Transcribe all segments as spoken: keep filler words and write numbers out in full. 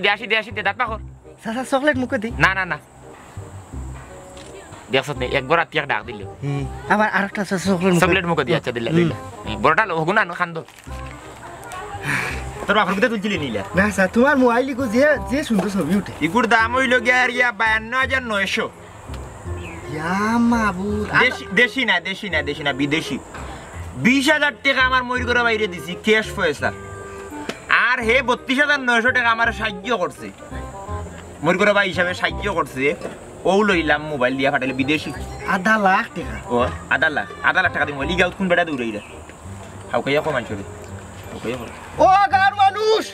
দে আশি, দে আশি, দে, দাঁত পাকর। চাচা, চকলেট মুখো দেই। না, না, না। দেখছত নি, একবার আত্তি এক ডাক দিল। হুম, আবার আরেকটা চাচা চকলেট মুখো। চকলেট মুখো দি, আচ্ছা, দিলা, হুম। দিলা। হুম, বড়টা লো, হগু না, নো, খান্দো। তোর বাপর কথা তুলছিলি নিলা? না, স্যার, তোমার মোবাইল ইগু যে, যে সুন্দর ছবি উঠে। ইগুর দাম অইলো গিয়া আর ইয়া বায়ান্ন হাজার নয়শো। ইয়া মাবুদ। দেশি, দেশি না, দেশি না, দেশি না, বিদেশি। বিশ হাজার টেকা আমার মইর ঘরর বাইরে দিছি, cash পয়সা। আর হে বত্রিশ হাজার নয়শো টেকা আমারে সাইয্য করছে। মইর ঘরর ভাই হিসাবে সাইয্য করছে। অউ লইলাম মোবাইল দিয়া ফাটাইলে বিদেশি। আধা লাখ টেকা? ও, আধা লাখ, আধা লাখ টেকা দি মোবাইল। ইগাউত কুন বেটা দৌড়াইরা? হাউকাইয়া কো মানষরে। হাউকাইয়া কো। ও গাঁওর মানুষ,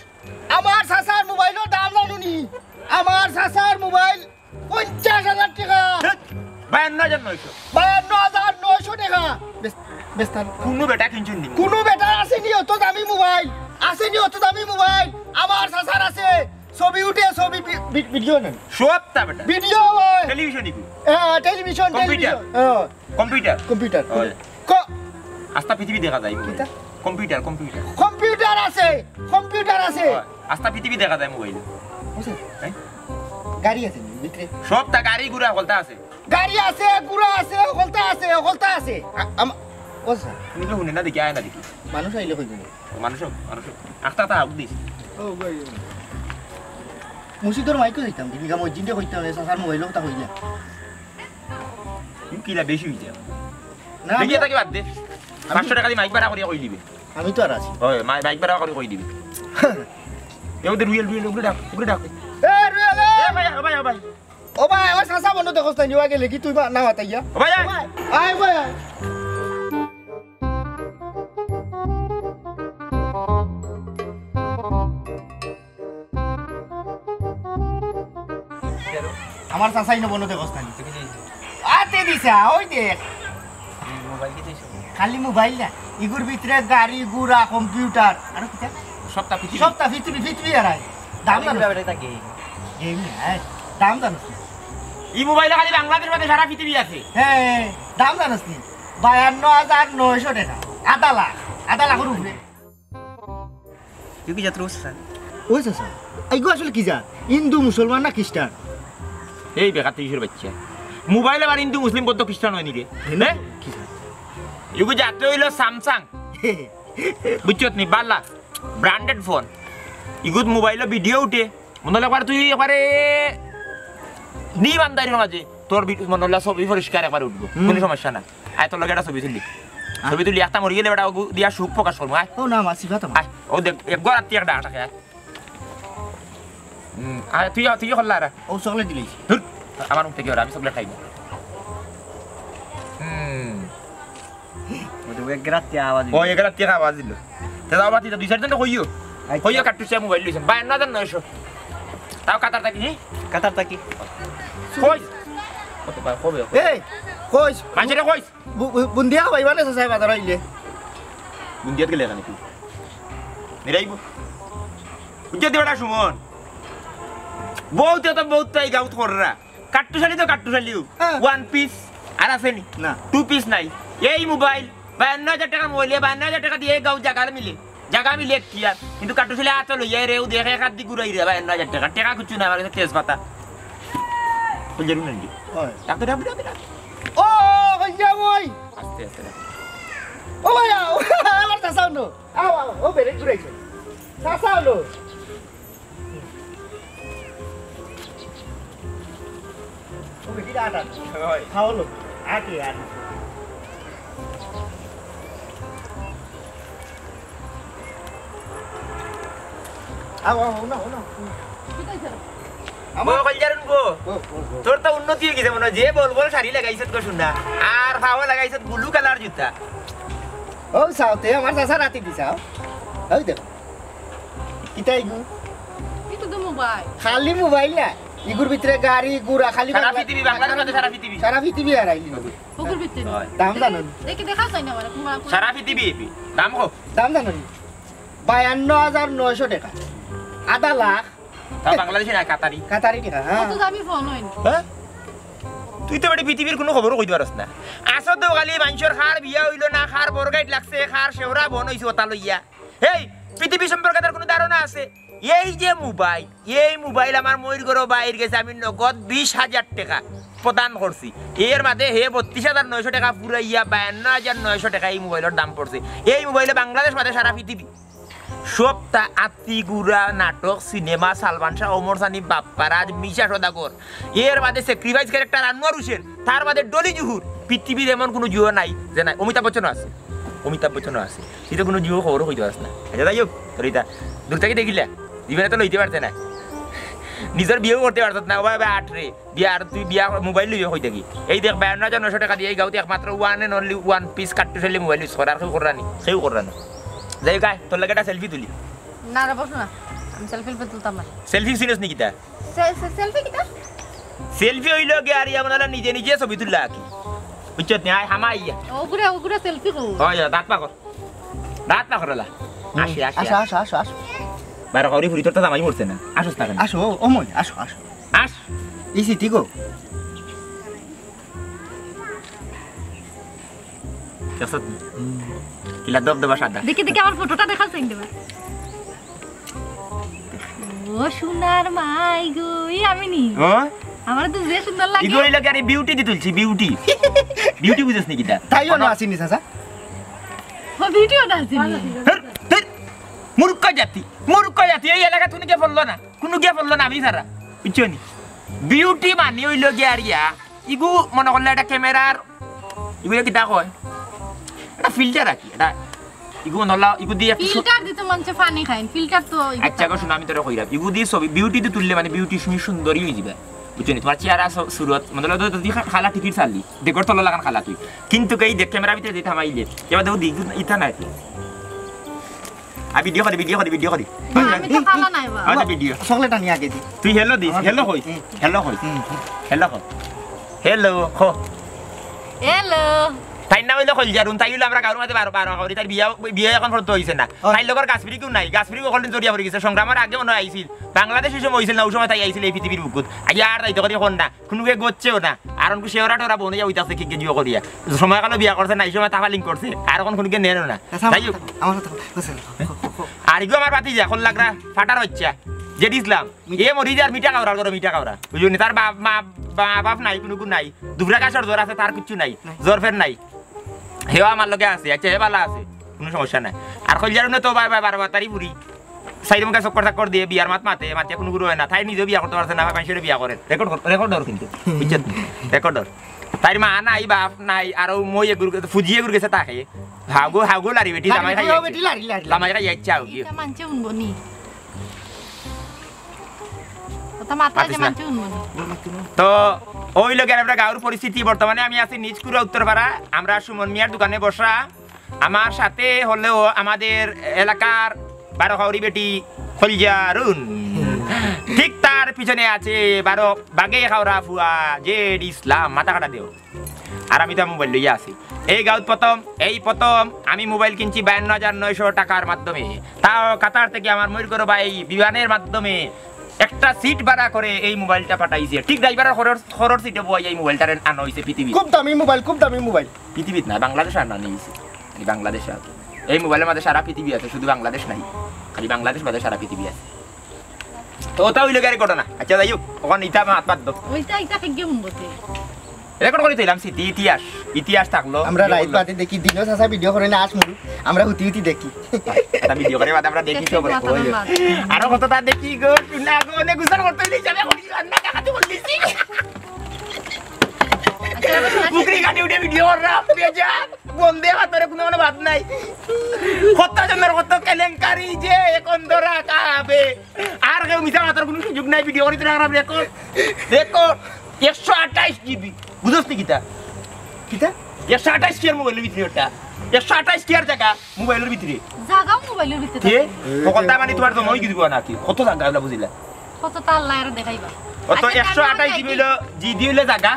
আমার চাচার মোবাইলর দাম জানো নি? আমার চাচার মোবাইল পঞ্চাশ হাজার টেকা। ধ্যাৎ, বায়ান্ন হাজার নয়শো। বায়ান্ন হাজার নয়শো টেকা। বেশ, বেশ তার। কুনু বেটা কিনছইন নি? কুনু বেটার আছে নি অত দামি মোবাইল? আছে নি অত দামি মোবাইল? আমার চাচার আছে। ছবি উঠে, ছবি ভি-, ভি-, ভিডিও নেন। সবতা বেটা। ভিডিও অয়। টেলিভিশন ইগু। হ্যাঁ, টেলিভিশন, কম্পিউটার। টেলিভিশন। হ্যাঁ। কম্পিউটার। কম্পিউটার। অয়। ক- আস্তা পৃথিবী দেখা যায়। কিতা? Computer, computer. কম্পিউটার আছে, কম্পিউটার আছে। অয়। আস্তা পৃথিবী দেখা যায় মোবাইলে। বুঝছেন? হ্যাঁ? গাড়ি আছে নি ভিতরে? সবতা গাড়ি ঘোড়া হকলতা আছে। গাড়ি আছে, ঘোড়া আছে, হকলতা আছে, হকলতা আছে। আ-, আম-, ও স্যার। তুমি তো হুনে না দেখি, আয় না দেখি। মানুষ আইলে কইবো। মানুষ, মানুষ। আস্তা তা হাউক দিস। ও ভাই। মসজিদর মাইকো দিতাম, দিবিকা মসজিদে কইতাম, এ চাচার মোবাইলও তা কইলা। তুমি কিলা বেশি অইছে? না, দেখি আমি এটা কি বাদ দে। পাঁচশো টেকা দি মাইক ভাড়া করিয়া কই দিবে। আমি তো আর আছি। অয়, মা-, মাইক ভাড়া করিয়া কই দিবে। এ ওদের রুয়েল, রুয়েল, উপরে ডাক, উপরে ডাক। এ রুয়েল, এ! এ ভাই, ও ভাই, ও ভাই। ও ভাই, ও চাচা বন্ধ দেখোস তাই নিওয়া গেলে কি তুই বা না মাতাইয়া? ও ভাই, আয়। ও ভাই, আয় ভাই, আয়। আমার চাচাই না বলো দেখোস তানি। আতে দিছা, ওই দেখ। মোবাইল কি দিছো? খালি মোবাইল না, ইগুর ভিতরে গাড়ি, ঘোড়া, কম্পিউটার, আর কিতা? সবতা পৃথিবী। সবতা পৃথিবী, পৃথিবী আর আয়। দাম জানো? এটা গেম। গেম না, হ্যাঁ। দাম জানো? ই মোবাইল খালি বাংলাদেশ বাদে সারা পৃথিবী আছে। হ্যাঁ, দাম জানো নি? বায়ান্ন হাজার নয়শো টেকা। আধা লাখ, আধা লাখর উপরে। তুই কি জাতর চাচা? ওই চাচা, এইগু আসলে কি জাত? হিন্দু, মুসলমান না খ্রিস্টান? এই বেকার তিরিশের বাচ্চা। মোবাইল আবার হিন্দু, মুসলিম, বৌদ্ধ, খ্রিস্টান অয় নি রে? হ্যাঁ? হ্যাঁ? কি জাত? এগু জাত অইলো Samsung। বুঝছত নি? বালা। Branded phone. ইগুত মোবাইলো ভিডিও উঠে। মনে হলে একবার তুই একবারে নি বান্দারির মাঝে। তোর ভিডিও মনে হলে ছবি পরিষ্কার একবার উঠবো। হুম। কোনো সমস্যা না। আয়, তোর লগে একটা ছবি তুলি। আয়। ছবি তুলি, একটা মরি গেলে বেটা ওগু দিয়া সুখ প্রকাশ করবো, আয়। ও না, মা, সিফাত আমার। আয়, ও দেখ, এক ঘর আত্তি এক ডাক থাকে, আয়। হুম, আয়, তুই, তুই হল্লা রা। ও চকলেট দিলিস। ধুর, আমার মুখ থেকে ওরা, আমি চকলেট খাই না। হুম। ও তো এক রাত্রে আওয়াজ দিল। ও, এক রাত্রে আওয়াজ দিল। তে যাও বাতি, দুই চারজন কইও। আচ্ছা। কইও কাট্টুসে মোবাইল লইছেন। বায়ান্ন হাজার নয়শো। তাও কাতার থাকি, নি? কাতার থাকি। কই? কত ভাই, কবে? এই, কইস। মাঝে কইস। বু-, বু-, বুন্দিয়া ভাই মানে চাচা বাজার আইলে। বুন্দিয়াত গেলে এখানে কি? নিরাইব। বুঝতে দিবা না সুমন। বহুত তো বহুত তাই গাউত কররা। কাট্টুশালি তো কাট্টুশালিও। হ্যাঁ। One piece আর আছে নি? না। Two piece নাই। এই মোবাইল, বায়ান্ন হাজার টেকা মোবাইল, এই বায়ান্ন হাজার টেকা দিয়া গাউ জাগা মিলে। জাগা মিলে কি আর? কিন্তু কাট্টুশালি আতো লইয়া রে, ও দেখে এক হাত দি ঘুরাই রে, বায়ান্ন হাজার টেকা। টেকা কিচ্ছু না, আমার কাছে তেজপাতা। বুঝলি না নি? হয়। ডাক দে, ডাক দে, ডাক দে, ডাক দে। ও, ভাইয়া, ওই। আস্তে, আস্তে ডাক। ও ভাইয়া, ও, আমার চাচা অনো। আও, আও, ও বেরেক ঘুরাইছে। চাচা অনো। ও বেটি আট আট। হয়। খাওয়ালো। আটে আট। আও, আও, আও না, আও না। আমার কলজারুন গো। ও, ও, ও। তোর তো উন্নতি হয়ে গেছে মনে হয়। যে বল বল শাড়ি লাগাইছত গো সোনা। আর পাও লাগাইছত ব্লু কালার জুতা। ও, চাও তে আমার চাচা রাতি দিছাও। ওই দেখো। কিতা ইগু? ইগু তো মোবাইল। খালি মোবাইল না। ইগুর ভিতরে গাড়ি, ঘোড়া, খালি সারা বাংলা-, পৃথিবী, বাংলাদেশ বাদে সারা পৃথিবী। সারা পৃথিবী আর আইলি। বুকুর ভিতরে। হয়। দাম জানো নি? দেখি দেখা যায় না মানে, তোমার সারা পৃথিবী, দাম কো? দাম জানো নি? বায়ান্ন হাজার নয়শো টাকা। আধা লাখ। তা বাংলাদেশি না, কাতারি। কাতারি টাকা, হ্যাঁ। কত দামি ফোন হইন? হ্যাঁ? তুই তো বেটি পৃথিবীর কোনো খবরও কইতে পারস না। আসো তো খালি মানুষের কার বিয়া হইল না, কার বড় গাইট লাগছে, কার শেওরা বন হইছে ওটা লইয়া। এই, পৃথিবী সম্পর্কে তার কোনো ধারণা আছে? এই যে মোবাইল, এই মোবাইল আমার মইর ঘরো বাইর গেছে, আমি নগদ বিশ হাজার টেকা প্রদান করছি। এর মাঝে হে বত্রিশ হাজার নয়শো টেকা ফুরাইয়া বায়ান্ন হাজার নয়শো টেকা এই মোবাইলর দাম পড়ছে। এই মোবাইলে বাংলাদেশ বাদে সারা পৃথিবী সবটা আত্তি গুড়া নাটক, সিনেমা, সালমান শাহ, ওমর সানি, বাপ্পারাজ, মিশা সদাগর, এর বাদে স্যাক্রিফাইস ক্যারেক্টার আনোয়ার হোসেন, তার বাদে ডলি জুহুর, পৃথিবীর এমন কোনো জুয়ো নাই যে নাই। অমিতাভ বচ্চনও আছে, অমিতাভ বচ্চনও আছে। তুই তো কোনো জুয়ো খবরও কইতে পারস না। আচ্ছা, যাই হোক, তোর ইতা দূর থাকি দেখিলে, জীবনে তো লইতে পারতে না, নিজর বিয়েও করতে পারত না। ওবা, ওবা, আট রে, বিয়া আর তুই বিয়া মোবাইল লইবে কই থাকি? এই দেখ, বায়ান্ন হাজার নয়শো টেকা দিয়া এই গাউত একমাত্র one and only one piece Kattu সেলে মোবাইল ইউজ কর, আর কেউ কররা নি, কেউ কররা না। যাই হোক, আয়, তোর লগে একটা সেলফি তুলি। না রে, বস না, আমি সেলফি তুলতাম না। সেলফি চিনস নি কিতা? সে-, সে-, সেলফি কিতা? সেলফি অইলো গিয়া আর ইয়া মনে অইলো নিজে নিজে ছবি তুললা আর কি। বুঝছত নি? আয়, হামাই ইয়া। ওগুরে, ওগুরে সেলফি কও। ওই, দাঁত পাকর। দাঁত পাকর ওলা। আসি, আসি, আসো, আসি। আসো, আসো, আসো। বারো কাউরি ফুরি, তোর তো জামাই মরছে না। আসস না কেন? আসো, ও মনে, আসো, আসো। আস। ই সিটি গো। দেখছত নি? কিলা দবদবা সাদা। দেখি, দেখি, আমার ফটোটা দেখাল চাইন দেবা। ও সোনার মাই গো, ই আমি নি? ও? আমার তো যে সুন্দর লাগে। ইগো অইলো কি আরে বিউটি দি তুলছি, বিউটি। বিউটি বুঝছ নি কিতা? তাইও না আসিনি, চাচা। ও, বিউটিও না আসিনি। ধুর, ধুর, মূর্খ জাতি, মূর্খ জাতি, এই এলাকাত কুনু গিয়া পড়লো না, কুনু গিয়া পড়লো না, আমি ছাড়া, বুঝছো নি? বিউটি মানে অইলো গিয়া আর ইয়া, ইগু মনে করলে এটা ক্যামেরার, ইগুরে কিতা কয়? এটা ফিল্টার আর কি, এটা ইগু মনে হলো, ইগু দিয়ে একটু সু- ফিল্টার দিতে মন চায় পানি খাইন, ফিল্টার তো ইগু আচ্ছা, গো, শোনো, আমি তোরে কইরাম, ইগু দিয়ে ছবি, বিউটি দি তুললে মানে বিউটি তুমি সুন্দরী অই যিবা, বুঝছো নি? তোমার চেহারা স-, সুরত, মনে হলো তুই খা-, খালা টিকিট চালি, দেখর তলা লাগান খালা তুই, কিন্তু এই দেখ ক্যামেরা ভিতরে যেটা হামাইলে, এবার দেখো, দেখো, ইতা নাই তো। আর ভিডিও করি, ভিডিও করি, ভিডিও করি। না, আমি তো খালা নাই বা। আচ্ছা, ভিডিও। চকলেট আনি আগে দি। তুই হ্যালো দিস, আমার হ্যালো কই? হুম। হ্যালো কই? হুম, হুম। হ্যালো কই? হ্যালো, কো। হ্যালো। তাইর নাম অইলো খলজারুন, তাই অইলো আমরা গাউর মাঝে বারো, বারো করি, তাইর বিয়া, বিয়া এখন পর্যন্ত অইছে না। ও। তাইর লগর গাছফিরি কেউ নাই, গাছফিরি অকল দিন জড়িয়া পড়ি গেছে, সংগ্রামর আগে মনে অয় আইছিল। বাংলাদেশ অউ সময় অইছিল না, অউ সময় তাই আইছিল এই পৃথিবীর বুকুত। আইয়া আর যাইতে করি কোন না, কুনুগে গচ্ছেও না। আর অনকু শেওরা টেওরা বনে যাও ইতাছে কি গেজুয়া করিয়া। সময় কালো বিয়া করছে না, এই সময় তাফালিং করছে। আর অখন কুনুগে নেনও না। আচ্ছা, যাই হোক। আমার কথা, আমার কথা, বুঝছেন? আর ইগু আমার বাতি যা, খল লাগরা, ফাটার বাচ্চা। জেডি ইসলাম। এ মরি যার মিঠা খাওরার ঘরো মিঠা খাওরা। বুঝলি? তার বাপ, মা, মা, বাপ নাই, কুনু গুণ নাই। দুবরা গাছর জ্বর আছে, তার কিচ্ছু নাই। নাই। জ্বর ফের নাই। হেও আমার লগে আছে, আচ্ছা, হে বালা আছে। কুনু সমস্যা নাই। আর খলজারুনে তো বাই বাই বারো বাতারি ফুরি। সাইড মুখে চক্কর চাক্কর দিয়ে বিয়ার মাত মাতে, মাতে কুনু গুরু অয় না। তাই নিজেও বিয়া করতে পারছে না, ভাই, মানুষের বিয়া করে। রেকর্ড কর, রেকর্ড ধর কিন্তু। বুঝছত নি? রেকর্ড ধর। তাইর মা নাই, বাপ নাই, আর ও মই এগুর, ফুজি এগুর গেছে তাকে। হাগু, হাগু লারি বেটি, লারি জামাই বেটি, খাই ও আইছে। বেটি, লারি, লারি, লারি। জামাই খাই আইছে, হাগু। ইটা মানছে উনবো নি। কথা মাত্রা যে মাতিস না। মানছে উনবো নি। তো, ওই লোকের আমরা গাঁওর পরিস্থিতি, বর্তমানে আমি আছি নিচকুড়া উত্তরপাড়া। আমরা সুমন মিয়ার দোকানে বসা। আমার সাথে হলেও আমাদের এলাকার বারো খাওরি বেটি খলজারুন। ঠিক তার পিছনে আছে বারো বাগে খাওরা ফুয়া জেড ইসলাম। মাথা কাটা দেও। আর আমি তো মোবাইল লইয়া আছি। এই গাঁওত প্রথম, এই প্রথম আমি মোবাইল কিনছি বায়ান্ন হাজার নয়শো টাকার মাধ্যমে। তাও কাতার থেকে আমার ময়ূর ভাই বিমানের মাধ্যমে একটা সিট ভাড়া করে এই মোবাইলটা পাঠাইছে। ঠিক ড্রাইভারের খরচ, খরচ সিটে বইয়া এই মোবাইলটা আনা হইছে পৃথিবীত। খুব দামি মোবাইল, খুব দামি মোবাইল। পৃথিবীত না, বাংলাদেশ আনা নিয়েছে। খালি বাংলাদেশ আর। এই মোবাইলের মাঝে সারা পৃথিবী আছে, শুধু বাংলাদেশ নাই। খালি বাংলাদেশ বাদে সারা পৃথিবী আছে। তো ওটা হইলো গিয়ে ঘটনা। আচ্ছা, যাই হোক, ওখানে ইটা মাত বাদ দাও। ওইটা, ইটা থেকে হুনবো তে। রেকর্ড করে দিলাম স্মৃতি, ইতিহাস, ইতিহাস থাকলো। আমরা ইয়ে রাইত করলো। বাদে দেখি, দিনও চাচা ভিডিও করে না, আস মুরু। আমরা হুতি হুতি দেখি। এটা ভিডিও করে বাদে আমরা দেখি দেখি সব। মাথা ওই। না মাথা। আরো কত তা দেখি গো, শুনা গো, অনেক গুছান করতে হইলে হিসাবে করি, রান্না কাকাতে বলতেছি। আচ্ছা, এবার বুকরি কাটি উঠে ভিডিও কররা, বেজা, বন্ধে ভাত ধরে কোনো মানে ভাত নাই। কত জনের কত কেলেঙ্কারি যে এখন ধরা খাবে। আর কেউ মিছা মাতার কোনো সুযোগ নাই, ভিডিও করি তোরা খারাপ রেকর্ড, রেকর্ড, একশো আঠাশ জিবি। বুঝছ নি কিতা? কিতা? একশো আঠাশ টিয়ার মোবাইলের ভিতরে ওটা। একশো আঠাশ টিয়ার জাগা মোবাইলের ভিতরে। জাগাও মোবাইলের ভিতরে কে? থাকে। ফকলটা মানে তোমার জমা হয়ে গেছে নাকি? কত জাগা ওলা বুঝিলা? কত তা আল্লাহ আর দেখাইবা। অত আচ্ছা, একশো আঠাশ জিবি হইলো, জিবি হইলো জাগা।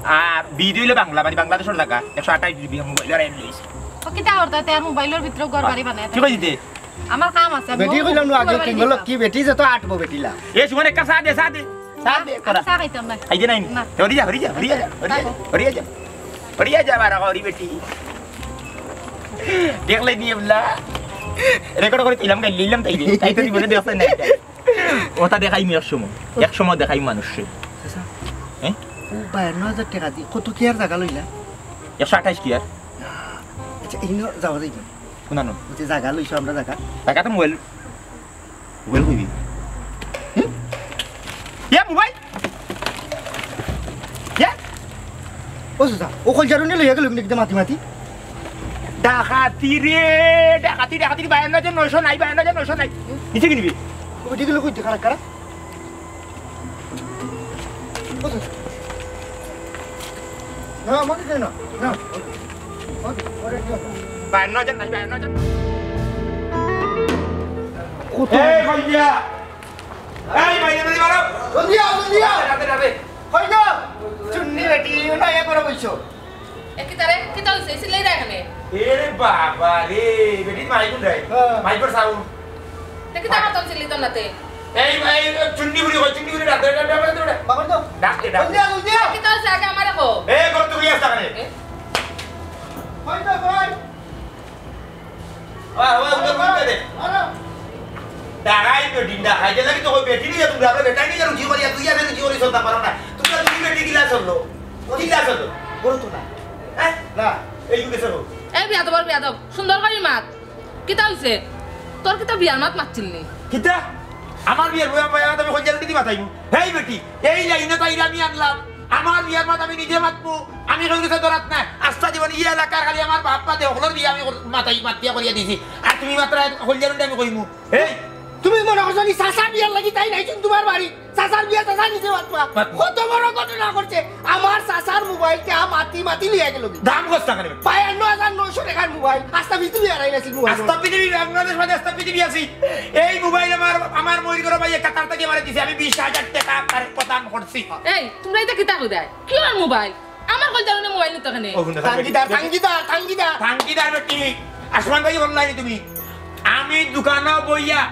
আর বিডি হইলো বাংলা, মানে বাংলাদেশের জাগা। একশো আঠাশ জিবি মোবাইল আর এম লইছে। ও কিতা করতা? তে আর মোবাইলের ভিতরে ঘর বাড়ি বানায়। কি কইছি দে? আমার কাম আছে, আমি বেটি কইলাম না আগে, ঘর বাড়ি কিনবো দিতাম। কি বেটি যে তো আটবো বেটিলা। এ সুমন, একটা চা দে, চা দে। চা দে, না, করা। আমি চা খাইতাম না। খাইতে নাই নি? না। হরি যা, হরি যা, হরি যা, হরি যা, রাখো। হরি যা। হরি যা, বারা হরি বেটি। দেখলে নি এবলা? রেকর্ড করি দিলাম, গাইল দিলাম তাই রে। তাই তো জীবনে দেখছেন না এটা। ওটা দেখাইমু এক সময়, এক সময় দেখাইমু মানুষরে। চাচা, হ্যাঁ? ও বায়ান্ন হাজার টেকা দি কত কিয়ার জাগা লইলা? একশো আঠাইশ কিয়ার। আচ্ছা, ইনো যাওয়া যাইব। কোনানো? ওই যে জাগা লইছো আমরা জাগা। জাগা তো মোবাইল, মোবাইল কইবি। হুম? ইয়া মোবাইল? ইয়া? ও চাচা, ও কলজারুনি লইয়া গেল কিন্তু মাতি মাতি। ডাকাতি রে, ডাকাতি, ডাকাতি, বায়ান্ন হাজার নয়শো নাই, বায়ান্ন হাজার নয়শো নাই। নিচে কিনবি? ওই দিকে লোক ওই খারাপ খারাপ। ও চাচা। না, মনে যায় না। না। বায়ান্ন হাজার নাই, বায়ান্ন হাজার। কত? এই, কলজা। এই, বাইরে বেরিয়ে বারো। জলদি আও, জলদি আও। রাতে, রাতে। কই গো? চুন্নি বেটি, না, এ করে বইছো। এ কিতা রে? কিতা অইছে? চিল্লাই রে এখানে। এ রে বাবা রে, বেটি মাইক কোন রে? হ্যাঁ। মাইক কর সাউন্ড। এ কিতা মাতন চিল্লি তো নাতে? এই, এই, চুন্নি বুড়ি কই, চুন্নি বুড়ি ডাক দে, ডাক দে, ডাক দে, ডাক দে। বাবা তো। ডাক দে, ডাক দে। জলদি আও, জলদি আও। কিতা অইছে আগে আমারে কও। এ, ঘর তো হইয়া আছে এখানে। এ? কই গো, কই? ওই, ওই, ওই, ওই, ওই, ওই। ডাকাই বেটি, ডাকাই দিলে কি তো ওই বেটি নিয়ে তোমরা, আমরা বেটাই নিয়ে রুজি করি, আর তুই আর রুজি করি চলতে পারো না। তোমরা দুই বেটি গিলা চললো, গিলা চললো। বলো তো না। হ্যাঁ? না। এই যুগে চলো। এই বেয়াদব, বেয়াদব, সুন্দর করি মাত। কিতা অইছে? তোর কিতা বিয়ার মাত মাতছিল নি? কিতা? আমার বিয়ার বয়া, বয়া, আমি কইজার দিদি মাতাইমু। হেই বেটি, এই লাইনে তাইলে আমি আনলাম। আমার বিয়ার মাত আমি নিজে মাতমু। আমি কেউ গেছে দরাত না। আস্তা জীবন ই এলাকার খালি আমার বাপ বাদে হকলর বিয়া আমি কর-, মাতাই, মাতিয়া করিয়া দিছি। আর তুমি মাত্র কইজার আমি কইমু। এই, তুমি মনে করছো নি চাচার বিয়ার লাগি তাই নাই তুমি তোমার বাড়ি? চাচার বিয়া চাচা নিজে মাতবা। মাত। কত বড় ঘটনা করছে। আমার চাচার মোবাইলটা মাতি মাতি লইয়া গেল। দাম কত টাকা নেবে? বায়ান্ন হাজার নয়শো টাকার মোবাইল। আস্তা পৃথিবী হারাই গেছিল মোবাইল। আস্তা পৃথিবী, বাংলাদেশ বাদে আস্তা পৃথিবী আছি। এই মোবাইল আমার, আমার ময়ূর করে ভাই কাতার থেকে মারে দিছে। আমি বিশ হাজার টাকা তার প্রদান করছি। এই, তোমরা এটা কিতা কইরায়? কি আর মোবাইল? আমার কল জানো না মোবাইল নিতে কেনে? ও, হুন না, থাঙ্গিদার, থাঙ্গিদার, থাঙ্গিদার। থাঙ্গিদার বেটি। আসমান ভাই বললাই তুমি। আমি দোকানো বইয়া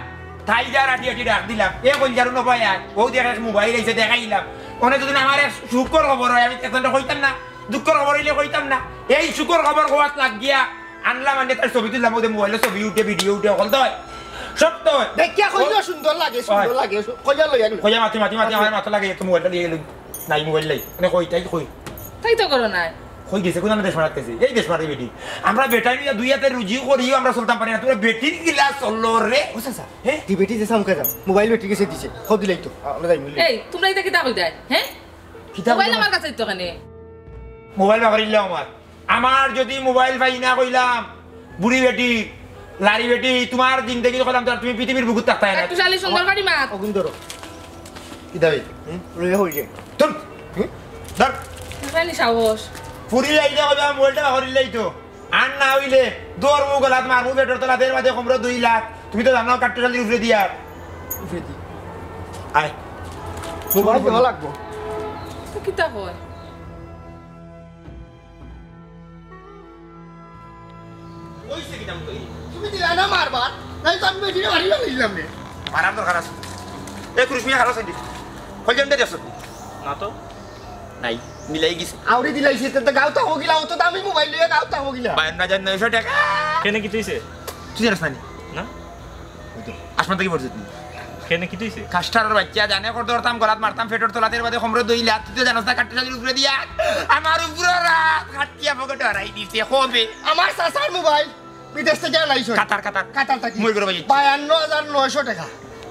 তাই যার আটি আটি ডাক দিলাম। এ কল জানো না ভাই আর। ও দেখে মোবাইল আইছে দেখাইলাম। ওনে যদি আমার এক সুখর খবর হয়, আমি এখন কইতাম না। দুঃখর খবর হইলে কইতাম না। এই সুখর খবর হওয়াত লাগ গিয়া আনলাম, আনলে তার ছবি তুললাম, ওদের মোবাইলে ছবি উঠে, ভিডিও উঠে, হকল তো হয়। সব তো হয়। দেখিয়া কইলেও সুন্দর লাগে, সুন্দর হয়। লাগে। কইয়া লই আনলো। কইয়া মাতি, মাতি, মাতি, আমার মাথা লাগে, একটু মোবাইলটা নিয়ে গেল। নাই মোবাইল নাই। মানে কই, তাই কই? তাই তো করো নাই। কই গেছে, কোন দেশ মারাত গেছে? এই দেশ মারি বেটি। আমরা বেটাই নিয়ে দুই হাতে রুজি করিও আমরা চলতাম পারি না। তোমরা বেটির গিলা চললো রে। ও চাচা, হ্যাঁ? তুই বেটি যে সামকা যাও, মোবাইল বেটি গেছে দিছে। কও দিলাই তো, আমরা যাই মিলি। এই, তোমরা এটা কিতা কইতায়, হ্যাঁ? কিতা মোবাইল কইতাম? আমার কাছে তো কেনে? মোবাইল বাগারিল্লাম আমার। আমার যদি মোবাইল পাই না কইলাম, বুড়ি বেটি, লারি বেটি, তোমার জিন্দেগি কইলাম তো আর তুমি পৃথিবীর বুকুত থাকতায় না। একটু শালি সুন্দর করি মাত। অগুন ধরো। কি দাবি? হুম? লইয়া হই যায়। ধর। হুম? ধর। খালি সাহস। ফুরি আইলে কইবা মোবাইলটা বাগারিল্লাই তো। আর না হইলে দৌড় মুখ গলাত মারমু পেটর তলাত এর বাদে কমরো দুই লাখ। তুমি তো জানো কাট্টু শালির উপরে দিয়া। উপরে দি। আয়। মোবাইল দেওয়া লাগবো। তো কিতা হয়? কইছে কিতা মুখে? তুমি দিলা না মারবার, নাই তো আমি বেটিরে মারি না দিলাম রে। মারার দরকার আছে। এ কুরুশ মিয়া হারা সেন্ডি। কইলেন দে দেখছ? না তো। নাই, মিলাই গেছে। আউরি দিলাইছে, তে তো গাঁও থাকো গিলা, অত দামি মোবাইল লইয়া গাঁও থাকো গিলা। বায়ান্ন হাজার নয়শো টাকা। কেনে কিতা অইছে? তুই জানিস না নি? না। ওই তো, আসমান থেকে পড়ছে তুমি। কেনে কিতা অইছে? কাস্টারর বাচ্চা জানে কর ধরতাম, গলাত মারতাম, পেটর তলাত এর বাদে কমরো দুই লাখ, তুই তো জানোস না, কাট্টু শালির উপরে দিয়া। আমার উপরে রাত, কাটিয়া পকেটে হারাই দিছে, কবে? আমার চাচার মোবাইল, বিদেশ থেকে আনাইছো। কাতার, কাতার। কাতার থাকি। মই করে ভাই। বায়ান্ন হাজার নয়শো টাকা।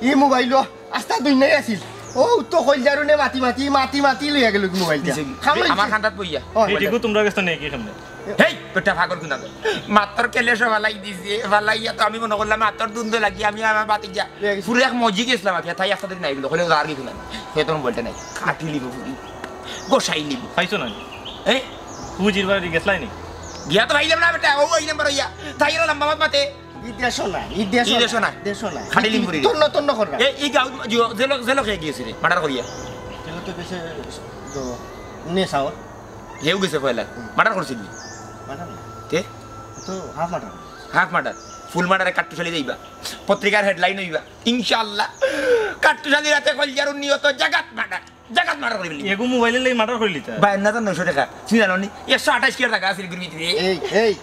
ই মোবাইল আস্তা দুই নাই আছিল। ও তো কইল জারুনে মাতি মাতি, মাতি মাতি লইয়া গেল মোবাইলটা। নিচে, খাম আমার লইছে। খান্দাত বইয়া। ও, এই মোবাইলটা। টিকু, তোমরা গেছো নাকি সামনে? হেই, বেটা ফাগল কুনা। মাত্র কেলে সব ফালাই দিছে, ফালাইয়া তো আমি মনে করলাম মাত্র দুন্দো লাগি, আমি আমার বাতি যা। লইয়া গেছি। পুরো এক মজি গেছিলাম আর কি, তাই একটা দিন নাই বলে, কইলে আর কিছু না। সে তোর মোবাইলটা নাই। কাটি লিব পুরি। গোসাই লিব। পাইছো না? এই? ফুজির বাড়ি গেছলাই নি? গিয়া তো পাইলাম না বেটা, ও ওই নাম্বার হইয়া। তাই এরা লম্বা মাত মাতে। ই দেশো না, ই দেশো ই না, দেশো না। দেশো না। খালি লিম করি রে। তন্ন তন্ন কর না। এ, ই গাঁও জ-, জেলো, জেলো খেয়ে গিয়েছে রে, মার্ডার করিয়া। জেলো তো গেছে তো নে সাওর। হেউ গেছে পয়লা। হুম। মার্ডার করছিল নি? মার্ডার না। তে? তো half murder. Half murder. Full মার্ডারে কাট্টুশালি যাইবা। পত্রিকার হেডলাইন হইবা। ইনশাআল্লাহ। কাট্টুশালি রাতে কলজারু নিহত জাগাত মার্ডার। জাগাত মার্ডার করি ফেলি। এগু মোবাইলে লই মার্ডার করি লিতা। ভাই, না তো নয়শো টাকা। চিনি জানো নি? একশো আঠাশ কিয়ার টাকা আছে এগুর ভিতরে। এই, এই।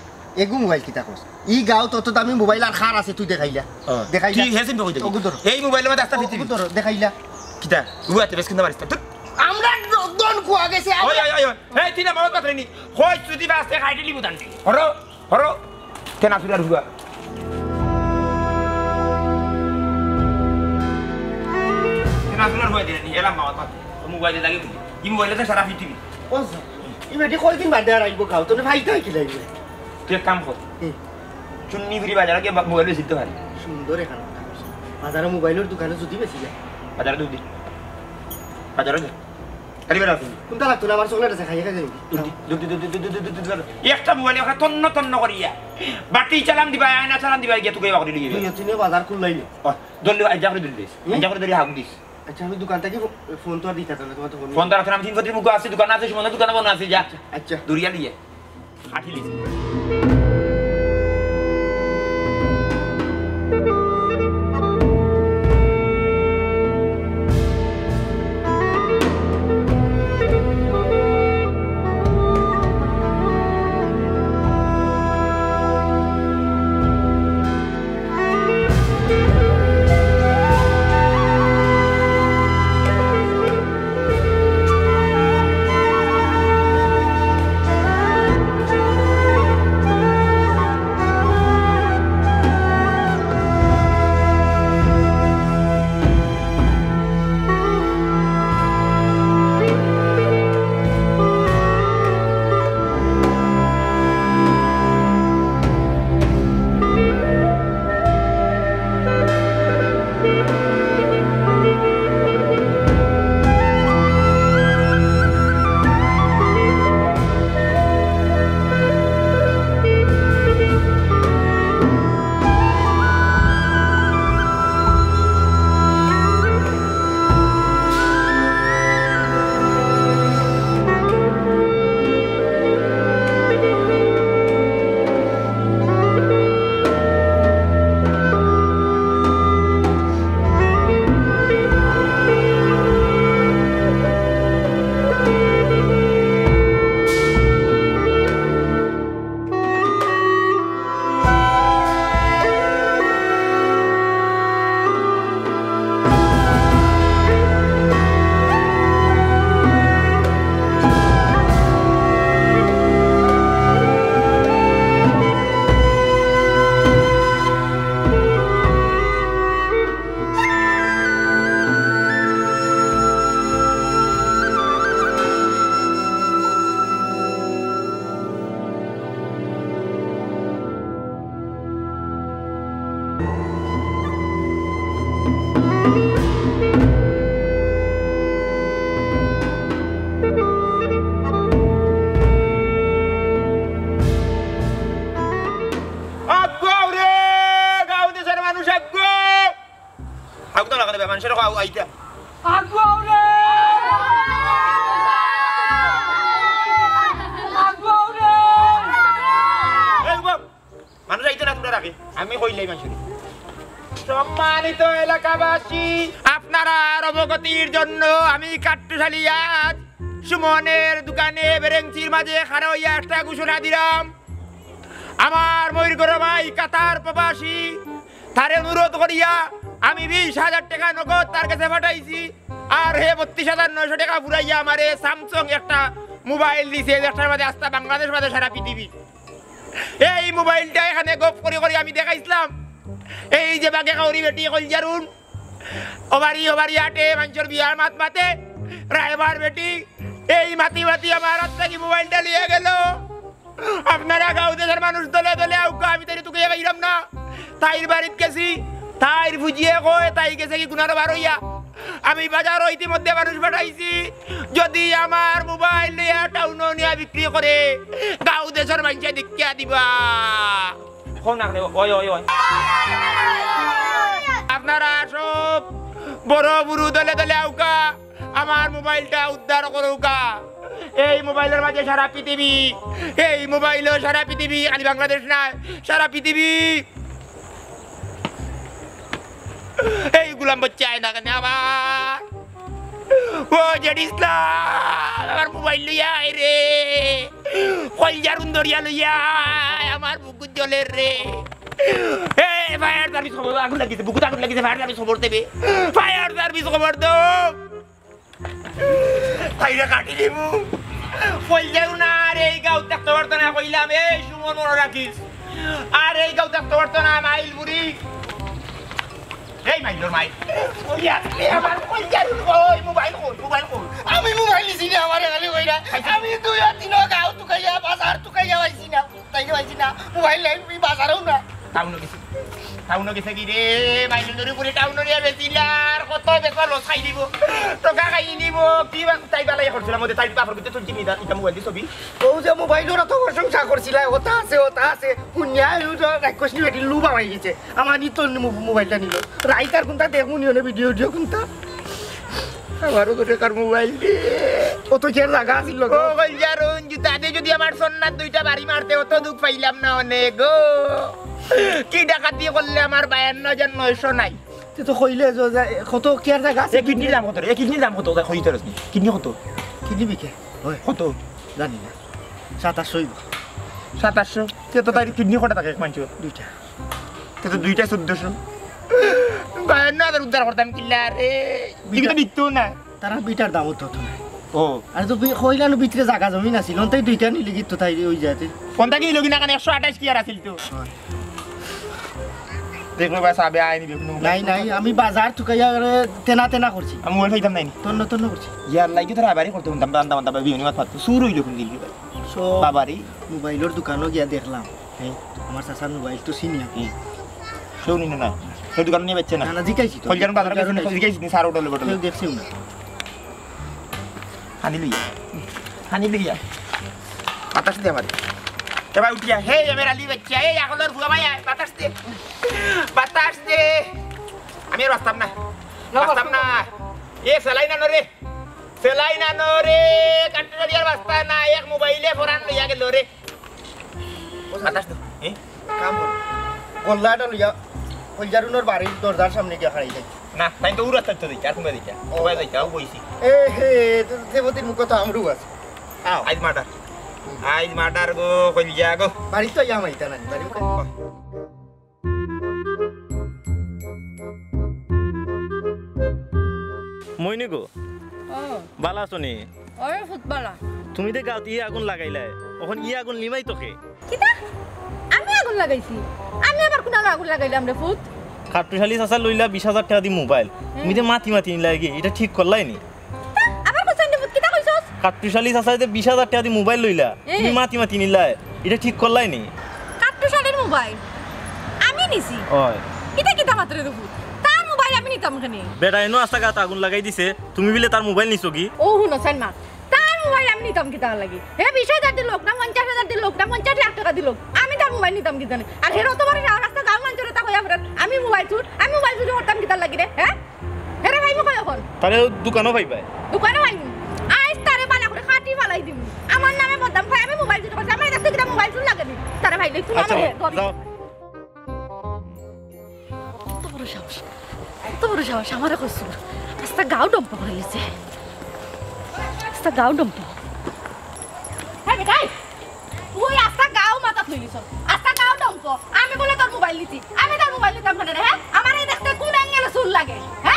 এগু মোবাইল কিতা কস? ই গাঁওত অত দামি মোবাইল আর কার আছে তুই দেখাইলা? ও, দেখাইলা। কি হেসিন বকই দেখি? ওগু ধরো। এই মোবাইলর মধ্যে আস্তা পৃথিবী। ওগু ধরো, দেখাইলা। কিতা? উয়া তে বেশ কিনতে পারিস না। ধুর। আমরা দ-, দন কুয়া গেছে, আমরা ওই, ওই, ওই, ওই। এই, তিন আমার কথা নি। কই যদি বাসে খাইতে লিবু দান। হরো, হরো। তেনা সুরার হুয়া। তেনা সুরার হুয়া দিয়া নি, এলাম মামা কথা। ও মোবাইলে লাগে বুঝি। ই মোবাইলে তো সারা পৃথিবী। ও স্যার, ই বেটি কয়দিন বাদে আর আইবো গাঁও? তোরে ফাইতে হয় কি লাগবে? তুই এক কাম কর। হুম। চুন্নি ফিরি বাজারে গিয়ে বা-, মোবাইল বেচিতে পারি। সুন্দর এখান কথা কইছো। বাজারে মোবাইলর দোকানে যদি বেশি যায়। বাজারে দুধ দি। বাজারে দে। আরে বেটা, কোনটা লাগতো না? আমার চকলেট আছে, খাইয়া খাইয়া যাবি। দুধ দি, দুধ দি, দুধ দি। এই একটা মোবাইল ওখানে তন্ন তন্ন করিয়া। বাটি চালান দিবা, আয়না চালান দিবা, গিয়া তুকে বাকরি লইয়া। তুই, তুই বাজার খুললাই নি। ও, দল্লি, আইজা করে দল্লি দিস। হুম? আইজা করে দল্লি হাগু দিস। আচ্ছা, আমি দোকান থাকি ফো-, ফোন তো আর দিতা না, তোমার তো ফোন ফোন তো রাখতাম, আমি তিন ফোন মুখ আছে, দোকান আছে, সুমন দোকানে বন্ধ আছে, যা। আচ্ছা। দৌড়িয়া লিয়ে। আঠি লিস। আগুয়াও রে, গাঁও দেশর মানুষ আগুয়াও। আগুয়াও না কেনে বে, মানুষের কও আইতা। আগুয়াও রে! আগুয়াও রে! এই উবাও, মানুষ আইতো না তোমরা রাখে, আমি কইলাই মানুষের। সম্মানিত এলাকাবাসী, আপনারার অবগতির জন্য আমি কাট্টুশালী আজ সুমনের দোকানে বেরেংচির মাঝে খাড়া অইয়া একটা ঘোষণা দিলাম। আমার ময়ূরগড় ভাই কাতার প্রবাসী, তারে অনুরোধ করিয়া আমি বিশ হাজার টেকা নগদ তার গেছে পাঠাইছি। আর হে বত্রিশ হাজার নয়শো টেকা ফুরাইয়া আমারে Samsung একটা মোবাইল দিছে, যেটার মাঝে আস্তা বাংলাদেশ বাদে সারা পৃথিবী। এই মোবাইলটা এখানে গপ করি করি আমি দেখাইছিলাম। এই যে বাগে কাউরি বেটি কইল জারুন, ওবারি ওবারি আটে, মানষর বিয়ার মাত মাতে, রায়বার বেটি, এই মাতি মাতি আমার হাত থাকি মোবাইলটা লিয়া গেল। আপনারা গাঁও দেশর মানুষ দলে দলে আউক্কা, আমি তাইরে তুকাইয়া পাইরাম না। তাইর বাড়িত গেছি, তাইর ফুজিয়ে কয়, তাই গেছে কি গুনার বার অইয়া। আমি বাজারো ইতিমধ্যে মানুষ পাঠাইছি, যদি আমার মোবাইল লইয়া টাউনো নিয়া বিক্রি করে, গাঁও দেশর মানষে দেখিয়া দিবা। কও না কেনে, ওই, ওই, ওই। আপনারা সব বড় বুরু দলে দলে আউক্কা। আমার মোবাইলটা উদ্ধার করুক্কা। এই মোবাইলর মাঝে সারা পৃথিবী, এই মোবাইলও সারা পৃথিবী, খালি বাংলাদেশ নায়, সারা পৃথিবী। এই গুলাম বাচ্চা আয় না কেনে আবার? ও জেড ইসলাম, আমার মোবাইল লইয়া আয় রে। কইলজার উন্দরিয়া লইয়া আমার বুকুত জ্বলের রে। এ, ফায়ার সার্ভিস খবর, আগুন লাগিছে, বুকুত আগুন লাগিছে, ফায়ার সার্ভিস খবর দেবে। ফায়ার সার্ভিস খবর দেও। তাইরে কাটি দিমু। কইলজারু না, আর এই গাঁও থাকতে পারতো না, কইলাম, এই সুমন মনে রাখিস। আর এই গাঁও থাকতে পারতো না, মাইল বুড়ি। এই মাইলর মাইল। ওই আজকে আমার কইলজারু, ওই মোবাইল কই, মোবাইল কই? আমি মোবাইল নিছি না, আমারে খালি কইরা। আমি দুই আর তিন গাঁও তুকাইয়া, বাজার তুকাইয়া পাইছি না। তাইরে পাইছি না, মোবাইল নাই, আমি বাজারেও না। টাউনো গেছে। টাউনো গেছে কি রে? মাইলুন্দরি পুরি টাউনো নিয়া বেচিলার, কত বেচা লস খাই দিব। টেকা খাই নিব। কি বা-, তাই বালাই করছিলাম, ওদের তাই বাপর ভিতরে তুলছি নি, ইটা মোবাইল দি ছবি। ও যে মোবাইলর অত প্রশংসা করছিলা, ওটা আছে, ওটা আছে। হুনিয়া, ওই তো রাক্ষসী বেটি লুব আমার গেছে। আমার ই তো মো-, মোবাইলটা নিল। রাইতার কোনটা দেখুন, নি হলে ভিডিও ভিডিও কোনটা। আমারও তো বেকার মোবাইল দিয়ে। ও তো কিয়ার জাগা আছিল লগে। ও কইলজারু, জুতা দিয়ে যদি আমার সন্ন্যার দুইটা বাড়ি মারতে, অত দুখ পাইলাম না অনেক গো। কি ডাকাতি করলে আমার বায়ান্ন হাজার নয়শো নাই? তে তো কইলে যে, যে, কত কিয়ার জাগা আছে? এ কিডনির দাম কত রে? এ কিডনির দাম কত? ওটা কইতে পারস নি? কিডনি কত? কিডনি বিকে? ওই। কত? জানি না। সাতাশশো অইব। সাতাশশো? তে তো তাই কিডনি কটা থাকে এক মানুষের? দুইটা। তে তো দুইটা চোদ্দশো। বায়ান্ন হাজার উদ্ধার করতাম কিলা রে? তুমি তো বিটা- বিকতো না। তারা বিটার দাম তো তো না। ও। আর তো বি-, কইলাম ভিতরে জাগা জমি না ছিল, তাই দুইটা নিলে কি তো তাই ওই যাতে। কোনটা কি লগি না কেন একশো আঠাশ কি আর আছিল তো? হয়। দেখবে বাস আবে আইনি বেগুন। নাই, নাই, আমি বাজার তুকাইয়া করে তেনা তেনা করছি। আমি মোবাইল পাইতাম নাই নি। তন্ন তন্ন করছি। ইয়ার লাগি তোরা আবারই করতে হুনতাম, বান্দা বান্দা বিভিন্ন মাত পাতো। সুর হইল কোন দিন ভাই? সব বাবারই। মোবাইলর দোকানো গিয়া দেখলাম। হ্যাঁ। আমার চাচার মোবাইল তো চিনি আমি। হুম। কেউ নিল না। কেউ দোকান নিয়ে বেচছে না। না, না, জিকাইছি তো। কলজারুন বাজারে জিকাইছি নি, জিকাইছি নি, সার হোটেলে হোটেলে। কেউ দেখছেও না। হানি লইয়া। হানি লইয়া। বাতাস দে আমারে। এবার উঠিয়া। হে, এবার আলি বাচ্চা। এই, আগলার বুয়া ভাই, আয়, বাতাস দে। বাতাস দে। আমি আর বাঁচতাম না। না, বাঁচতাম না। এ, সেলাই না রে। সেলাই না রে। কাট্টুশালি আর বাঁচতা না। এক মোবাইলে ফরান লইয়া গেল রে। বাতাস দে। এ? কাম কর। গল্লাটা লইয়া কলজারুনর বাড়ির দরজার সামনে গিয়া খাড়াই যাই। না, তাই তো উড়া তাই তো দেখি, আর কোনটা দেখি? ও। কোনটা দেখি? ও বইছি। এ হে, তো দেবতির মুখ তো আমরু আছে। আও। আইজ মার্ডার। আইজ মার্ডার গো, কলজা গো। বাড়ি তো ইয়া মাইতা না, বাড়ি তো। মইনি গো, ও। বালা আছো নি? ওরে ফুত বালা। তুমি যে গাঁওত ই আগুন লাগাইলায়, অখন ই আগুন নিমাইতো কে? কিতা? আমি আগুন লাগাইছি? আমি আবার কুনানো আগুন লাগাইলাম রে ফুত? কাট্টুশালি চাচা লইলা বিশ হাজার টেকা দি মোবাইল। হুম। তুমি যে মাতি মাতি নিলায় গি, ইটা ঠিক করলায় নি? তা, আবার কইছস নি ফুত, কিতা কইছস? কাট্টুশালি চাচায় যে বিশ হাজার টেকা দি মোবাইল লইলা, এ। তুমি মাতি মাতি নিলায়, ইটা ঠিক করলায় নি? কাট্টুশালির মোবাইল আমি নিছি? অয়। ইটা কিতা মাতরে রে ফুত? তার মোবাইল আমি নিতাম কেনে? বেটা এনো আস্তা গাঁওত আগুন লাগাই দিছে, তুমি বুলে তার মোবাইল নিছো গি? ও হুনো চাইন মা, তার মোবাইল আমি নিতাম কিতার লাগি? হে বিশ হাজার দি লউক না, পঞ্চাশ হাজার দি লউক না, পঞ্চাশ লাখ টেকা দি লউক, আমি তার মোবাইল নিতাম কিতার লাগি? আর হের অত বড় সাহস, আস্তা গাঁওর মানষরে তা কইয়া ফেরার, আমি মোবাইল চুর, আমি মোবাইল চুরি করতাম কিতার লাগি রে? হে? হেরে পাইমু কই অখন? তারে দোকানো পাইবায়। দোকানো পাইমু? আইজ তারে বালা করি কাটি ফালাই দিমু। আমার নামে বদনাম কয় আমি মোবাইল চুরি করছি। আমার দেখতে কিতা মোবাইল চুর লাগে নি? তারে পাইলে তুই আচ্ছা, আমারে ধরি। যাও। কত বড় সাহস, কত বড় সাহস, আমারে কইছস। আস্তা গাঁও ডম্প করিলিছে। আস্তা গাঁও ডম্প। হে বেটাই, তুই আস্তা গাঁও মাথাত লইলিছস। আস্তা গাঁও ডম্প। আমি বুলে তোর মোবাইল নিছি। আমি তোর মোবাইল নিতাম কেনে রে, হে? আমার এই দেখতে কোন অ্যাঙ্গেলে চুর লাগে, হে?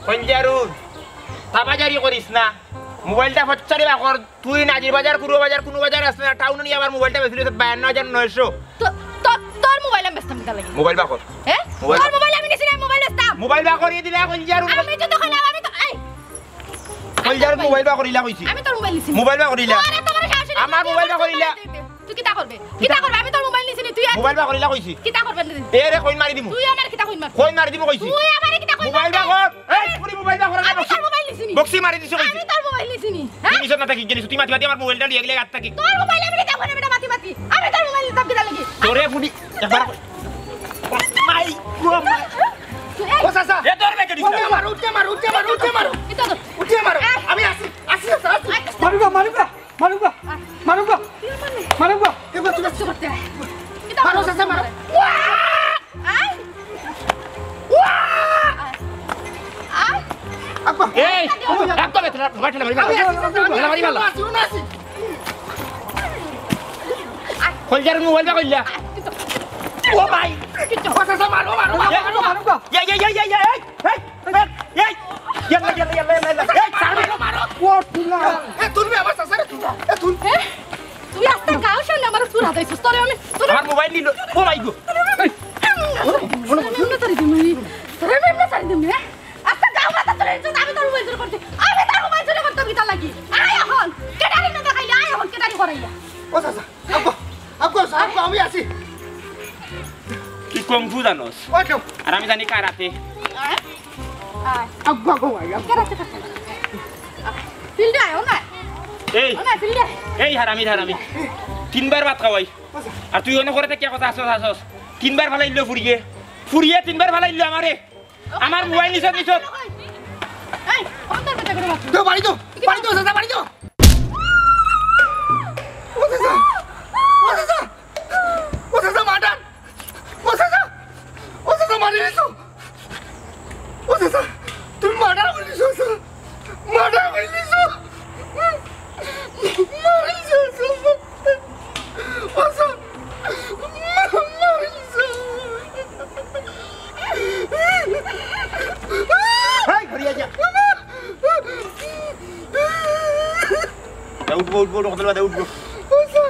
কলজারুন, তাবাজারি করিস না। মোবাইলটা ফচ্চারি বাকর। তুই নাজির বাজার, কুরু বাজার, কুনু বাজার আছে না, টাউনো নিয়া আবার মোবাইলটা বেচিলিছস বায়ান্ন হাজার নয়শো। তো, তো, তোর মোবাইল আমি বেচতাম কিতার লাগি? মোবাইল বাকর। হে? মোবাইল তোর মোবাইল আমি নিছি না, মোবাইল বেচতাম। মোবাইল বাকর, ই দিলা কলজারুন। আমি যদি কইলাম, আমি তো, এই, কলজারুন মোবাইল বাকর ইলা কইছি। আমি তোর মোবাইল নিছি। মোবাইল বাকর ইলা। তোর এত বড় সাহস হইলে আমার তুই মোবাইল আমার বাকর ইলা। মোবাইল দিতে। তুই কিতা করবে? কিতা করবে? আমি তোর মোবাইল নিছি নি, তুই আর মোবাইল বাকর ইলা কইছি। কিতা করবে রে? এ রে, কইন মারি দিমু। তুই আমার কিতা কইন মার? কইন মারি দিমু কইছি। তুই আমারে কিতা কইন মার? মোবাইল বাকর। এই, পুরি মোবাইল বাকর। আমি তোর মোবাইল নিছি নি। বক্সি মারি দিছি কইছি। আমি তোর মোবাইল নিছি নি। হ্যাঁ? জিনিস না থাকি জিনিস। তুই মাতি মাতি আমার মোবাইলটা নিয়া গেলে হাত থাকি। তোর মোবাইল আমি নিতাম না বেটা, মাতি মাতি। আমি তোর মোবাইল নিতাম কিতার লাগি? তোরে পুরি একবার কই। মাই গো মাই। এই, ও চাচা। এ তোর বেটা দিস। উঠে মারো, উঠে মারো, উঠে মারো, উঠে মারো। কিতা তোর? উঠে মারো। আয়। আমি আছি, আছি চাচা, আছি। আয়। মারুগা, মারুগা। মারুগা, মারুগা, মারুগা। এবার তুমি কিচ্ছু করতে হয়। মারো, চাচা, মারো। আয়। আয়। আয়। আব্বা। এই, একদম এ, ঠেলা, ঠেলা মারি মারো। ঠেলা মারি মারো। কইলজার মোবাইল বা কইলা। ও ভাই। ও চাচা, মারো, মারো, মারো, মারো। এই, এই, এই, এই, এই, এই, এই, এই, ইয়াল্লা, ইয়াল্লা, ইয়াল্লা, ইয়াল্লা, ইয়াল্লা। এই, ছাড়। মারো, মারো। ও, তুলা। এ, তুলবি আমার চাচারে, তুল। এ, তুল। এ, তুই আস্তা গাঁও সামনে আমার চুরা দিছস, তোরে আমি, তোরে আমার মোবাইল নিল। ও ভাই গো। এই, তোরে আমি এমনে ছাড়ি দিমু, তোরে আমি এমনে ছাড়ি দিমু, হ্যাঁ? আস্তা গাঁও মাথা তোর ইজ্জত, আমি তোর মোবাইল চুরি করছি, আমি তোর মোবাইল চুরি করতাম কিতার লাগি? আয় এখন, কেটারি না দেখাইলে, আয় এখন, কেটারি করাইয়া। ও চাচা, আব্বা, আব্বা, আব্বা, আমি আছি। তুই কুংফু জানোস? ওই কেউ। আর আমি জানি কারাতে। আয়, আয়। আব্বা গো ভাই, আব্বা। Karate, karate. ফিল্ডে আয়, ও না। এই, ও না, ফিল্ডে আয়। এই হারামি, হারামি। তিনবার ভাত খাওয়াই। আর তুই অনো করে থাকিয়া কথা আছস, আছস। তিনবার ফালাইলো ফুরিয়ে। ফুরিয়ে তিনবার ফালাইলো আমারে। আমার মোবাইল নিছত, নিছত। এই, অন্তর কথা করে মাত। তো বাড়ি তো, বাড়ি তো, চাচা, বাড়ি তো। ও চাচা, ও চাচা, ও চাচা, মার্ডার। ও চাচা, ও চাচা, মারি দিছো। ও চাচা, তুমি মার্ডার করি দিছো, চাচা। মার্ডার করি দিছো। মারি দিছো, চাচা। ও চাচা, মারি দিছো। এই, ঘুরিয়া যা। যা, উঠবো, উঠবো, উঠবো, উঠবো। ও চাচা,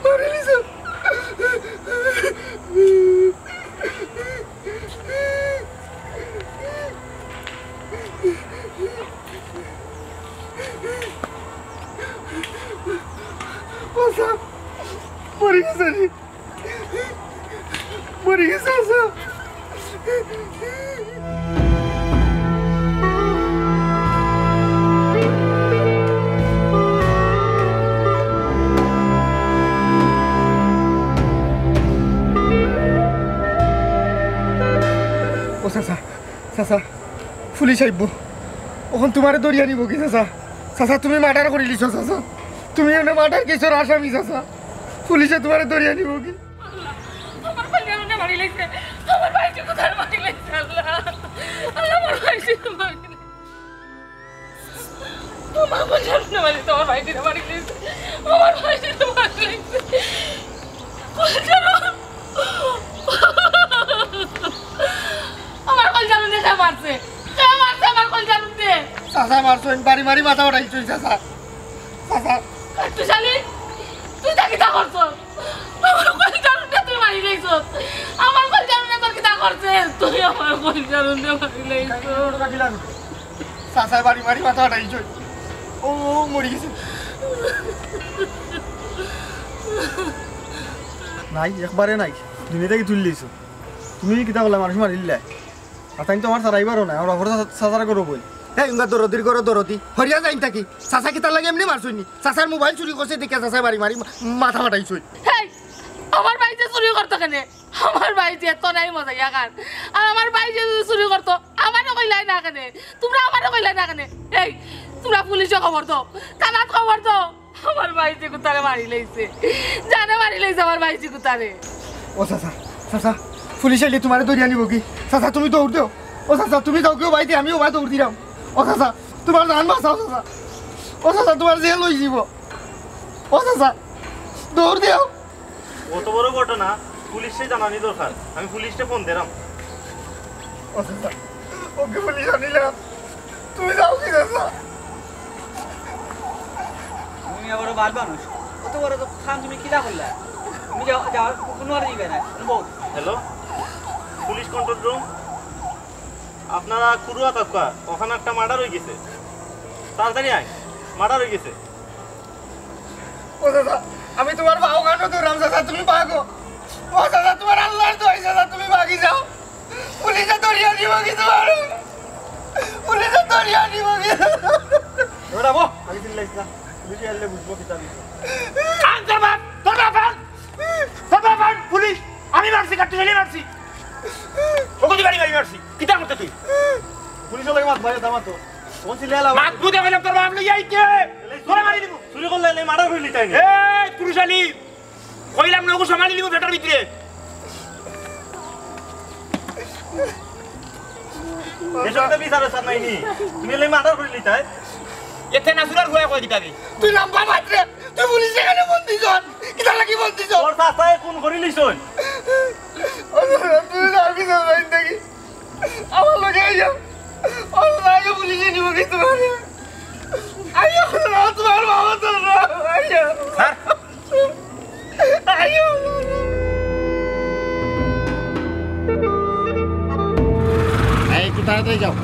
মারি দিছো। ও চাচা, মরি গেছে রে। মরি গেছে, চাচা। ও চাচা, চাচা, পুলিশ আইবো। অখন তুমারে ধরিয়া নিবো কি চাচা? চাচা, তুমি মার্ডার করি দিছো চাচা। তুমি এনে মার্ডার কেসর আসামি চাচা। পুলিশে তুমারে ধরিয়া নিবো কি? আমার কইলজারুনে মারি লাইছে। আমার ভাইজিরে কুনতায় মারি লাইছে, আল্লাহ। আল্লাহ, আমার ভাইজিরে মারি লাইছে। আমার কইলজারুনে মারি, আমার ভাইজিরে মারি লাইছে। আমার ভাইজিরে মারি লাইছে। কইলজারু। আমার কইলজারুনে কে মারছে? কে মারছে আমার কইলজারুনে? চাচা মারছইন, বাড়ি মারি মাথা ফাটাইছইন চাচা। চাচা। তুই শালি, তুই তা কিতা করছস? আমার কইলজারুনে তুই মারি লাইছস। আমার কইলজারুনে তোর কিতা করছে? তুই আমার কইলজারুনে মারি লাইছস। চাচায় বাড়ি মারি মাথা ফাটাইছইন। ও, ও মরি গেছে। নাই, একবারে নাই। দুনিয়া থাকি তুলি দিছো। তুমি কিতা করলায়? মানুষ মারিলায়। আর তাইন তো আমার ছাড়াইবারও না, আমার বাপর চা-, চাচার ঘরো বইন। এই, উঙ্গা দরদির ঘরো দরদি। হরিয়া যাইন থাকি। চাচা কিতার লাগি এমনে মারছইন নি? চাচার মোবাইল চুরি করছে দেখিয়া চাচায় বাড়ি মারি মা-, মাথা ফাটাইছইন। হেই, আমার ভাইজিয়ে চুরি করতো কেনে? আমার ভাইজিয়ে তো নাই মজা ইয়াকার। আর আমার ভাইজিয়ে যদি চুরি করতো, আমারে কইলায় না কেনে? তুমরা আমারে কইলায় না কেনে? এই, তুমরা পুলিশো খবর দেও, থানাত খবর দেও। আমার ভাইজি কুনতারে মারি লাইছে। জানে মারি লাইছে আমার ভাইজি কুনতারে। ও চাচা, চাচা, পুলিশ আইলে তুমারে ধরিয়া নিবো কি? চাচা, তুমি দৌড় দেও। ও চাচা, তুমি যাও গিয়া বাড়িত, আমিও বাড়িত দৌড় দিরাম। ও চাচা, তুমার জান বাঁচাও চাচা। ও চাচা, তুমার জেল অইযিবো। ও চাচা, দৌড় দেও। অত বড় ঘটনা, পুলিশরে জানানি দরকার। আমি পুলিশরে ফোন দিরাম। ও চাচা, ওকে পুলিশ আনিলাম। তুমি যাও কি চাচা? তুমি আবার ভালা মানুষ। অত বড় তো কাম তুমি কিলা করলা? তুমি যাও, যাও, কুনু আর দিবে না। তুমি বউ। Hello, police control room. আপনারা কুরুয়া থাকবা, ওখানো একটা মার্ডার অই গেছে। তাড়াতাড়ি আয়, মার্ডার অই গেছে। ও চাচা, আমি তুমার পাও কানো ধররাম চাচা, তুমি ভাগো। ও চাচা, তুমার আল্লার দোয়াই চাচা, তুমি ভাগি যাও। পুলিশে ধরিয়া নিবো কি তুমারে? পুলিশে ধরিয়া নিবো কি? ওরা বো, আগে চিল্লাইস না। পুলিশে আইলে বুঝবো কিতা বিষয়। আন তোর বাপ, তোর বাপ আন। তোর বাপ আন, পুলিশ। আমি মারছি, কাট্টু শালি মারছি। ওকে তুই বাড়ি বাড়ি মারছি। কিতা করতে তুই? পুলিশর লগে মাত মারে, থামা তো। কোন চিল্লাইলা? মাত বুঝে গেলাম, তোর বাপ লইয়া আইতে। তোরা মারি দিমু। চুরি করলে এলে মার্ডার অইলি তাই না? এই, পুলিশ আলি। কইলাম নগু সামালি লিমু পেটর ভিতরে। এসব তো বিচার অইছে না নি। তুমি এলে মার্ডার করিলিতায়। এতে না সুরার হুয়ায় কয় কিতাবি। তুই লম্বা মাত রে, তুই পুলিশে কেনে ফোন দিছস? কিতার লাগি ফোন দিছস? তোর চাচায় খুন করিলিছইন। তুই না আমি তো জানি দেখি। আমার লগে আইও। অনলাইনে পুলিশে নিব কি তোমারে? আইও, তোমার বাবা তো না। আইও। স্যার। আইও। এই, একটু তাড়াতাড়ি যাও।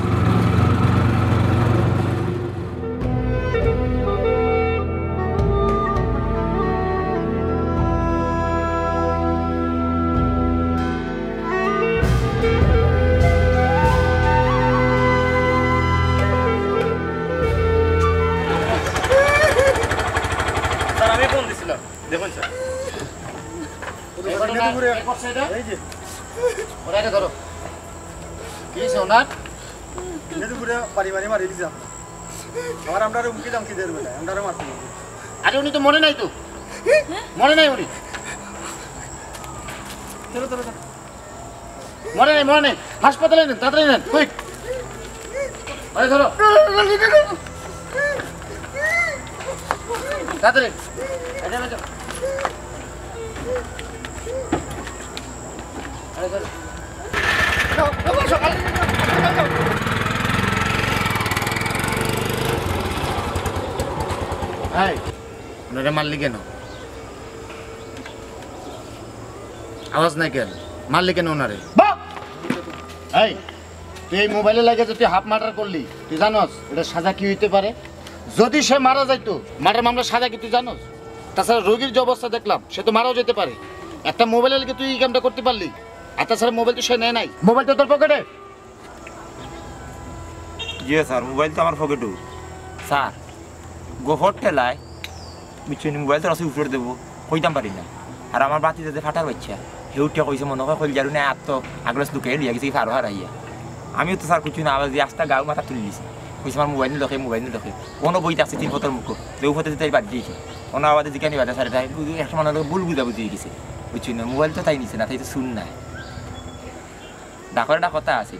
স্যার, আমি ফোন দিছিলাম। দেখুন স্যার। এই ঘটনা কে করছে এটা? এই যে। ওনাকে ধরো। কি হয়েছে ওনার? এর উপরে বাড়ি বাড়ি মারি দিছে আমরা। আবার আমরা আরো হুমকি দামকি দের বেটা, আমরা আরো মারতে হবে। আরে উনি তো মরে নাই তো। মরে নাই উনি। চলো, চলো, চলো। মরে নাই, মরে নাই। হাসপাতালে নেন, তাড়াতাড়ি নেন, কুইক। আরে ধরো। তাড়াতাড়ি। আরে, আরে, যাও। আরে ধরো। এই, ওনারে মারলি কেন? আওয়াজ নাই কেন? মারলি কেন ওনারে? এই, তুই এই মোবাইলে লাগে যে তুই হাফ মার্ডার করলি, তুই জানোস এটা সাজা কি হইতে পারে? যদি সে মারা যাইতো, মার্ডার মামলার সাজা কি তুই জানোস? তাছাড়া রোগীর যে অবস্থা দেখলাম, সে তো মারাও যেতে পারে। একটা মোবাইলে লাগে তুই এই কামটা করতে পারলি, আর তাছাড়া মোবাইল তো সে নেয় নাই, মোবাইল তো তোর পকেটে। জি স্যার, মোবাইল তো আমার পকেটও। স্যার, গফর ঠেলায় মিচুনি মোবাইল তো আছে উপরে দেবো, কইতাম পারি না। আর আমার বাতি যাতে ফাটার বাচ্চা, হে উঠিয়া কইছে মনে হয় কইল জারু না, আর তো আগলাস লুকাই লিয়া গেছে কি ফারো হারাইয়া। আমিও তো স্যার কিছু না, আবার যে আস্তা গাও মাথা তুলি দিছি। কইছে আমার মোবাইল নিয়ে দেখে, মোবাইল নিয়ে দেখে। কোনো বই থাকছে তিন ফতর মুখো, যে উপরে তাই বাদ দিয়েছে। কোনো আবার যেখানে বাধা সারে তাই বুঝু-, একটা মানুষ ভুল বুঝাবুঝি হয়ে গেছে। বুঝছি না, মোবাইল তো তাই নিছে না, তাই তো শুন না। ডাকরে ডাক কথা আছে।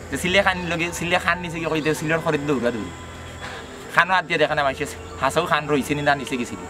যে সিলে খান লগে, সিলে খান নিছে কি কইতে, সিলের খরিদ দৌড়া দৌড়ি। খানো আত দিয়ে দেখে না মানুষের হাসাও খান রইছে নি না নিচে গেছিল।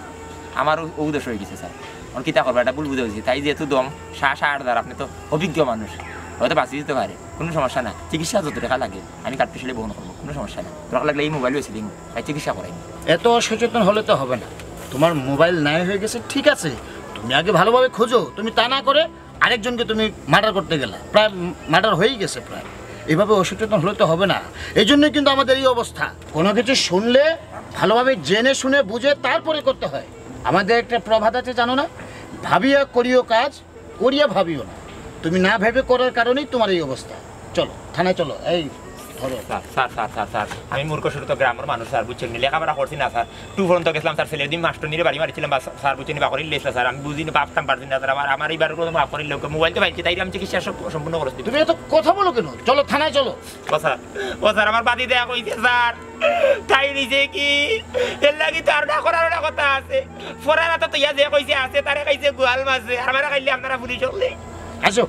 আমারও ও দোষ হয়ে গেছে স্যার। ওর কিতা করবা, এটা ভুল বুঝা হয়েছে। তাই যেহেতু দম, সা-, সার দার, আপনি তো অভিজ্ঞ মানুষ, হয়তো বাঁচিয়ে দিতে পারে, কোনো সমস্যা না। চিকিৎসা যত টাকা লাগে, আমি কার্ড পিছলে বহন করবো, কোনো সমস্যা না। দরকার লাগলে এই মোবাইল হয়েছে দিন, তাই চিকিৎসা করাই। এত অসচেতন হলে তো হবে না। তোমার মোবাইল নাই হয়ে গেছে, ঠিক আছে, তুমি আগে ভালোভাবে খোঁজো। তুমি তা না করে আরেকজনকে তুমি মার্ডার করতে গেলা, প্রায় মার্ডার হয়েই গেছে প্রায়। এভাবে অসচেতন হলে তো হবে না। এই জন্যই কিন্তু আমাদের এই অবস্থা। কোনো কিছু শুনলে ভালোভাবে জেনে শুনে বুঝে তারপরে করতে হয়। আমাদের একটা প্রবাদ আছে, জানো না? "ভাবিয়া করিও কাজ, করিয়া ভাবিও না।" তুমি না ভেবে করার কারণেই তোমার এই অবস্থা। চলো, থানায় চলো। এই ধরো। Sir, sir, sir, sir, sir, আমি মূর্খ সুরত গ্রামের মানুষ স্যার, বুঝছেন নি? লেখাপড়া করছি না স্যার, টু পর্যন্ত গেছিলাম স্যার, ছেলের দিন মাস্টর নিয়ে বাড়ি মারিছিলাম, বাস স্যার, বুঝছেন নি? বা করিলে স্যার, আমি বুঝি না, ভাবতাম পারছি না স্যার, আমার, আমার এইবার কোনো মাফ করিলে ওকে মোবাইল তো পাইছি, তাই আমি চিকিৎসা সব সম্পূর্ণ খরচ দিবো। তুমি এত কথা বলো কেন? চলো, থানায় চলো। ও স্যার, ও স্যার, আমার বাদি দেয়া কইছে স্যার, তাই নিছে কি? এর লাগি তো আর না করার ওটা কথা আছে। ফরার হাতে তো ইয়া যে কইছে আছে, তারে খাইছে গোয়াল মাছে, আর আমারে খাইলে আপনারা পুলিশ হলে। আসো।